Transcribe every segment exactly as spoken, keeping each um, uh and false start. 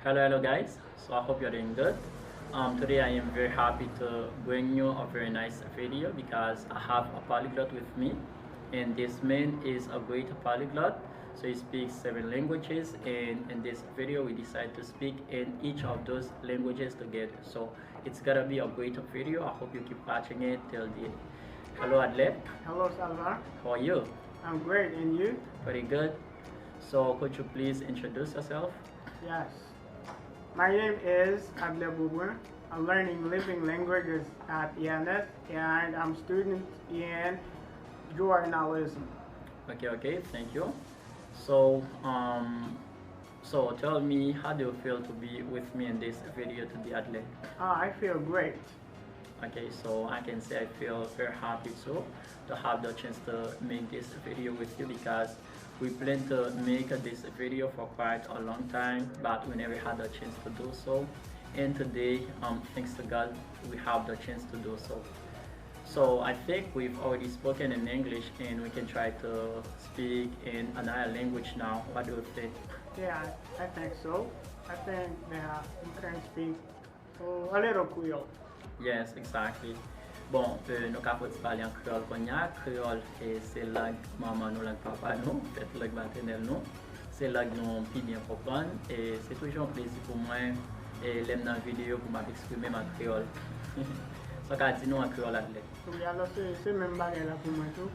Hello, hello guys. So I hope you're doing good. Um, today I am very happy to bring you a very nice video because I have a polyglot with me, and this man is a great polyglot. So he speaks seven languages, and in this video we decide to speak in each of those languages together. So it's gonna be a great video. I hope you keep watching it till the end. Hello, Adley. Hello, Salva. How are you? I'm great, and you? Pretty good. So could you please introduce yourself? Yes. My name is Adler Beaubrun. I'm learning living languages at E N S, and I'm student in journalism. Okay, okay, thank you. So, um, so tell me, how do you feel to be with me in this video today, Adley? Ah, I feel great. Okay, so I can say I feel very happy too to have the chance to make this video with you because we plan to make this video for quite a long time, but we never had the chance to do so. And today, um, thanks to God, we have the chance to do so. So I think we've already spoken in English, and we can try to speak in another language now. What do you think? Yeah, I, I think so. I think that we can speak uh, a little Creole. Yes, exactly. Bon, euh, nou ka fòti pale an kreyòl kounye a. Kreyòl, eh, se lang manman nou, lang papa nou, fèt lang matènèl nou. Se lang nou pi byen konprann. E se toujou yon plezi pou mwen, eh, lè m nan videyo pou m ap eksprime m an kreyòl. Sa w ka di nou an kreyòl, Adley? Wi, alò se se menm bagay la pou mwen tou.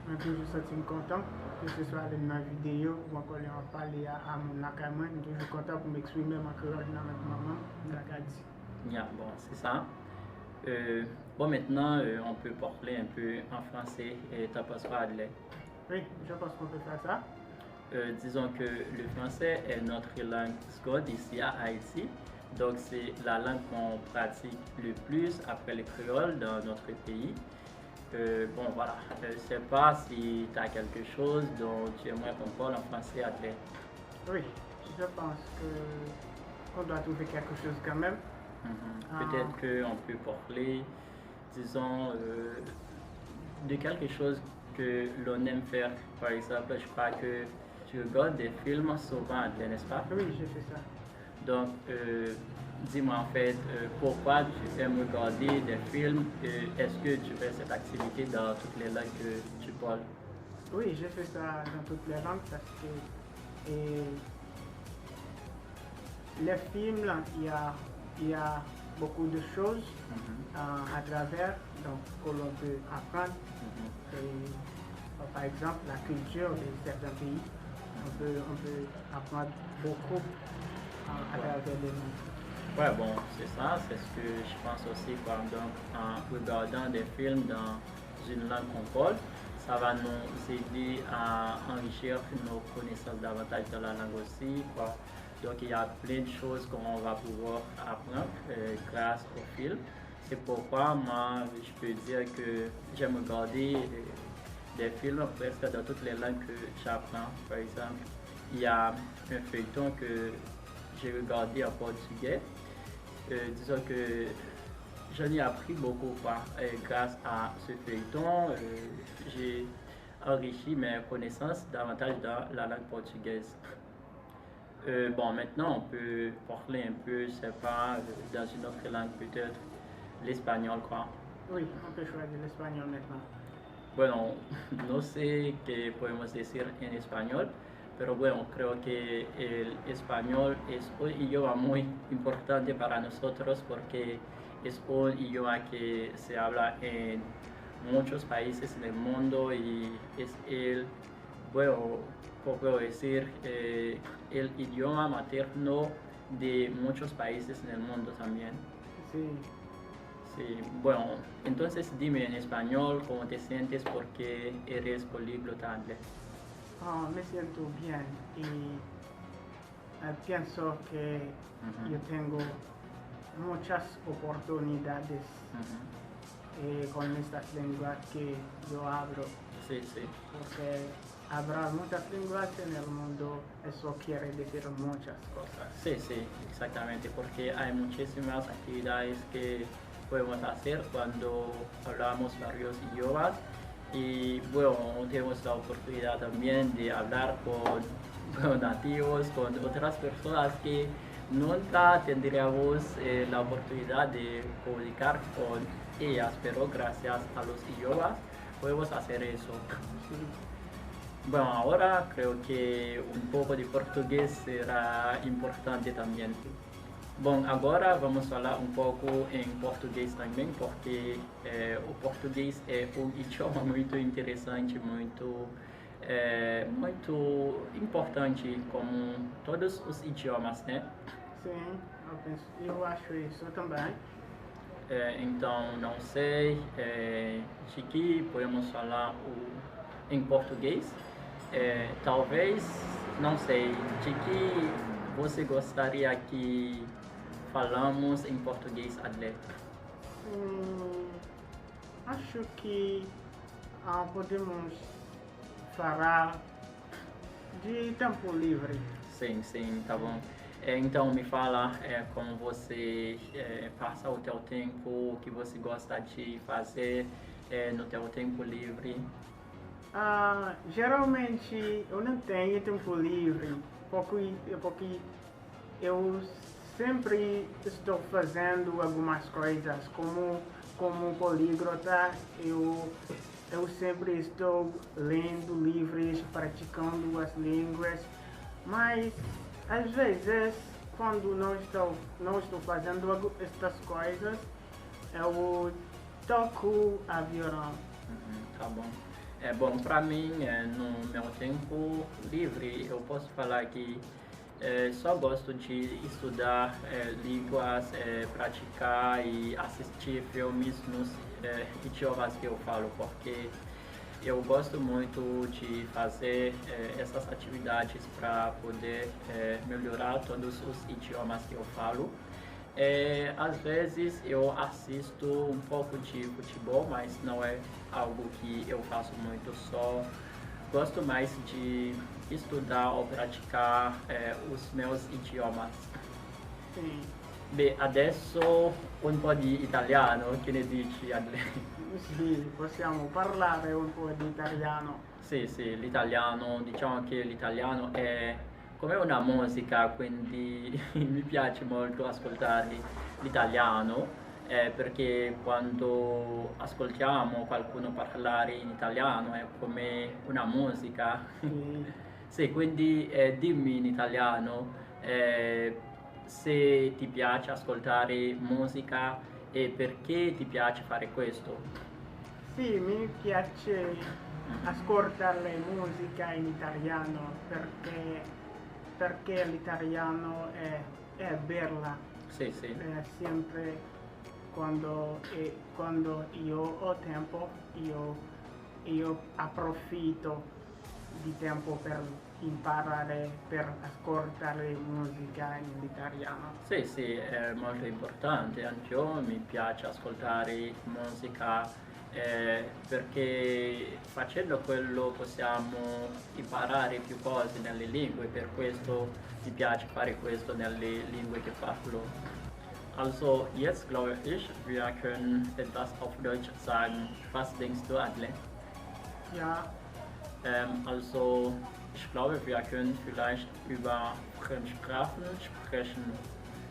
Mwen toujou santi m kontan, keseswa lè m nan videyo ou ankò lè m ap pale a, a moun lakay mwen, m toujou kontan pou m eksprime m an kreyòl nan lang manman m, m ta ka di. Ya, bon, se sa. Euh, bon, maintenant, euh, on peut parler un peu en français. Et t'en penses quoi, Adley? Oui, je pense qu'on peut faire ça. Euh, disons que le français est notre langue seconde ici à Haïti. Donc, c'est la langue qu'on pratique le plus après le créole dans notre pays. Euh, bon, voilà. Euh, je sais pas si tu as quelque chose dont tu aimerais qu'on parle en français, Adley. Oui, je pense que qu'on doit trouver quelque chose quand même. Mhm. Peut-être qu'on peut parler, disons, euh, de quelque chose que l'on aime faire. Par exemple, je crois que tu regardes des films souvent, Adley, n'est-ce pas? Oui, je fais ça. Donc, euh, dis-moi en fait, euh, pourquoi tu aimes regarder des films et est-ce que tu fais cette activité dans toutes les langues que tu parles? Oui, je fais ça dans toutes les langues parce que et les films, là, il y a, il y a beaucoup de choses euh, à travers donc, que l'on peut apprendre. Et, euh, par exemple, la culture de certains pays, on peut, on peut apprendre beaucoup euh, à travers les langues. Ouais, bon, c'est ça, c'est ce que je pense aussi, quoi. Donc, en regardant des films dans une langue qu'on parle, ça va nous aider à enrichir nos connaissances davantage dans la langue aussi, quoi. Donc, il y a plein de choses qu'on va pouvoir apprendre euh, grâce au film. C'est pourquoi moi, je peux dire que j'aime regarder euh, des films presque dans toutes les langues que j'apprends. Par exemple, il y a un feuilleton que j'ai regardé en portugais. Euh, disons que j'en ai appris beaucoup, quoi. Et grâce à ce feuilleton, euh, j'ai enrichi mes connaissances davantage dans la langue portugaise. Euh, bon, maintenant, on peut parler un peu, je sais pas, euh, dans une autre langue, peut-être l'espagnol, quoi. Oui, on peut choisir l'espagnol maintenant. Bueno, no sé qué podemos decir en español, pero bueno, creo que el español es un idioma muy importante para nosotros porque es un idioma que se habla en muchos países en el mundo y es el, bueno, como puedo decir, eh, el idioma materno de muchos países en el mundo también. Sí. Sí, bueno, entonces dime en español cómo te sientes, por qué eres políglota, Andrés. Ah, me siento bien y eh, pienso que yo tengo muchas oportunidades eh, con estas lenguas que yo hablo. Sí, sí. Porque hablar muchas lenguas en el mundo, eso quiere decir muchas cosas. Sí, sí, exactamente, porque hay muchísimas actividades que podemos hacer cuando hablamos varios idiomas. Y bueno, tenemos la oportunidad también de hablar con, con nativos, con otras personas que Nunca tendríamos eh, la oportunidad de comunicar con ellas, pero gracias a los idiomas podemos hacer eso. Bueno, ahora creo que un poco de portugués será importante también. Bom, agora vamos falar um pouco em português também, porque eh, o português é um idioma muito interessante, muito, eh, muito importante, como todos os idiomas, né? Sim, eu penso, eu acho isso também. Eh, então, não sei eh, de que podemos falar o, em português. Eh, talvez, não sei, de que você gostaria que falamos em português, Adley? Hum, acho que ah, podemos falar de tempo livre. Sim, sim, tá bom. É, então, me fala é, como você é, passa o teu tempo, o que você gosta de fazer é, no teu tempo livre. Ah, geralmente eu não tenho tempo livre, porque, porque eu sempre estou fazendo algumas coisas, como, como políglota, eu, eu sempre estou lendo livros, praticando as línguas, mas às vezes, quando não estou, não estou fazendo algu- estas coisas, eu toco a violão. Uhum, tá bom. É bom para mim, é, no meu tempo livre, eu posso falar que é, só gosto de estudar é, línguas, é, praticar e assistir filmes nos é, idiomas que eu falo, porque eu gosto muito de fazer é, essas atividades para poder é, melhorar todos os idiomas que eu falo. É, às vezes eu assisto um pouco de futebol, mas não é algo que eu faço muito, só gosto mais de estudar ou praticar é, os meus idiomas. Sim. Beh, adesso un po' di italiano, che ne dici, Adley? Sì, possiamo parlare un po' di italiano. Sì, sì, l'italiano, diciamo che l'italiano è come una musica, quindi mi piace molto ascoltare l'italiano, eh, perché quando ascoltiamo qualcuno parlare in italiano è come una musica. Sì. Sì, quindi eh, dimmi in italiano eh, se ti piace ascoltare musica e perché ti piace fare questo. Sì, mi piace ascoltare musica in italiano perché, perché l'italiano è, è bella. Sì, sì. Eh, sempre quando, eh, quando io ho tempo, io, io approfitto di tempo per imparare, per ascoltare musica in italiano. Sì, sì, è molto importante, anch'io mi piace ascoltare musica eh, perché facendo quello possiamo imparare più cose nelle lingue, per questo mi piace fare questo nelle lingue che parlo. Also, jetzt glaube ich, wir können etwas auf Deutsch sagen. Was denkst du, Adley? Ja, Ähm, also, ich glaube, wir können vielleicht über Fremdsprachen sprechen.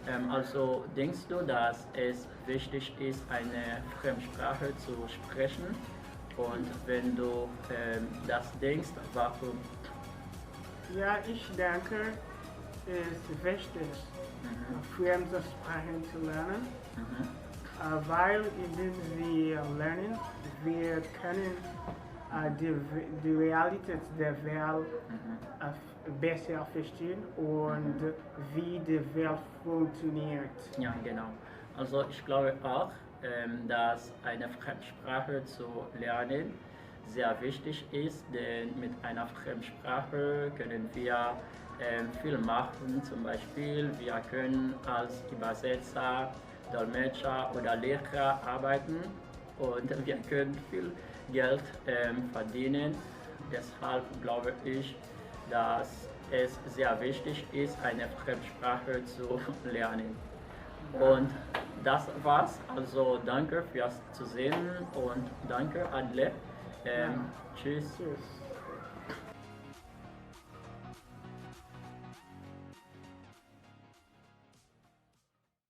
Ähm, also, denkst du, dass es wichtig ist, eine Fremdsprache zu sprechen? Und wenn du ähm, das denkst, warum? Ja, ich denke, es ist wichtig, fremde Sprachen zu lernen, äh, weil indem sie lernen, wir können äh, die, die Realität der Welt äh, besser verstehen und wie die Welt funktioniert. Ja, genau. Also ich glaube auch, ähm, dass eine Fremdsprache zu lernen sehr wichtig ist, denn mit einer Fremdsprache können wir ähm, viel machen. Zum Beispiel, wir können als Übersetzer, Dolmetscher oder Lehrer arbeiten und wir können viel Geld ähm, verdienen. Deshalb glaube ich, dass es sehr wichtig ist, eine Fremdsprache zu lernen. Und das war's. Also danke fürs Zusehen und danke, Adley. Ähm, tschüss. Tschüss.